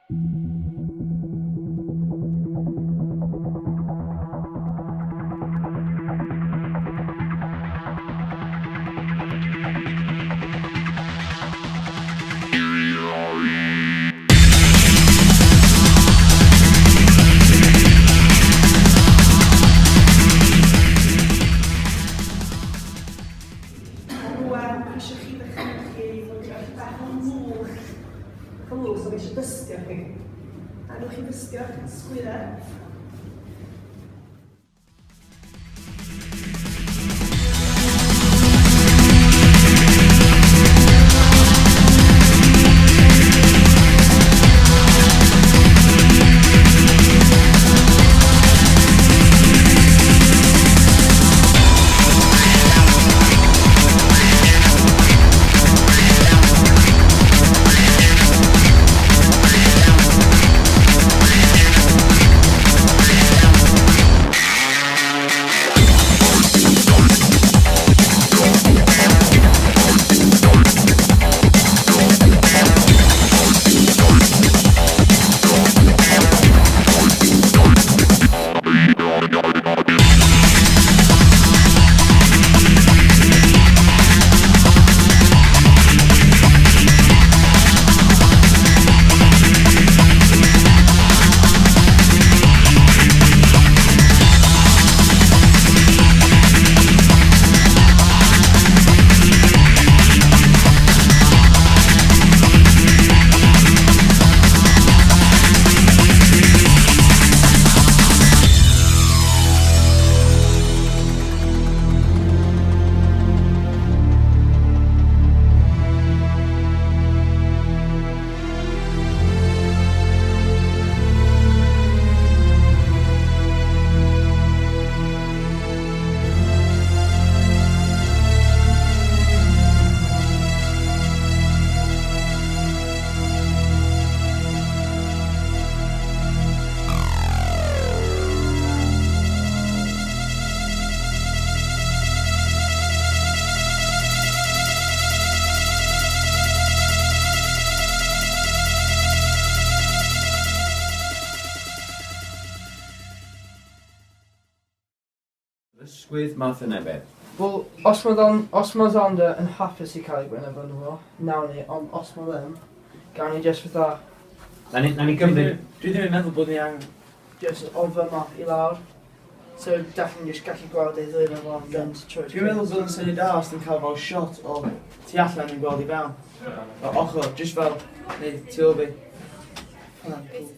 Rwan, dwi eisiau chi ddychmygu fod chi bach o lwch. Bach o lwch, so fi eisiau dystio chi. A newch chi dystio sgwydda. Ysgwydd math yna beth. Wel, os mae Zon, os mae Zonder yn hapus i cael ei gwyneb yn fo, nawn ni, ond os mae ddim, gawn ni jyst fatha... Na ni, na ni gymryd... Dwi ddim yn meddwl bod ni angen... Jyst o fyma i lawr. So, dach chi'n jyst gallu gweld ei ddwylo fo'n mynd trwy'r... Dwi'n meddwl bod yn syniad da os ti'n cael fel shot o tu allan yn gweld i fewn. O ochr, jyst fel, neu tu ôl fi. Hwnna'n cool.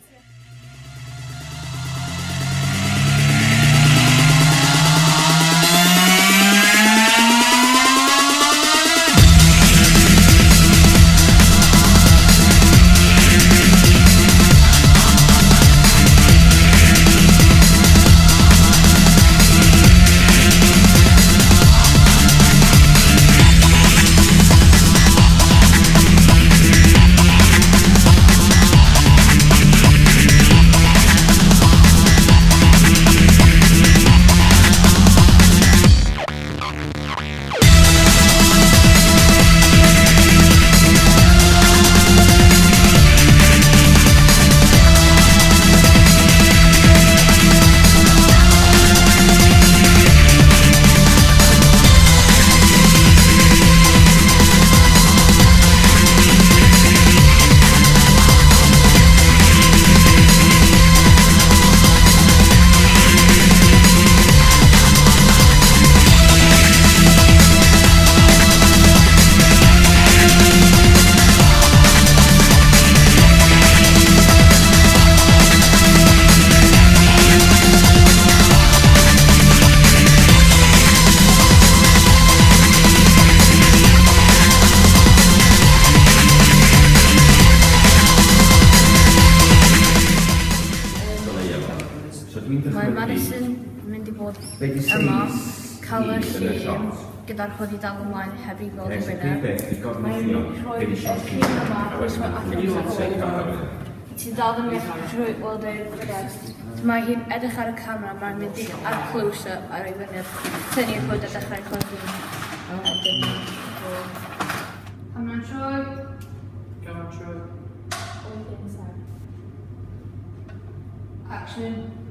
Mae Madison yn mynd i fod yma, cael y llun gyda'r hoodie dal ymlaen heb i weld y wyneb. Mae'n rhoi y llun yma allan o'r Ti dal ddim yn gallu weld ei wyneb. Mae hi'n edrych ar y camera, mae'n mynd i ar close-up ar ei wyneb, tynnu'r hood a dechrau chwerthin. A dyna fo. Camera'n troi. Camera'n troi. 8, 7. Actually.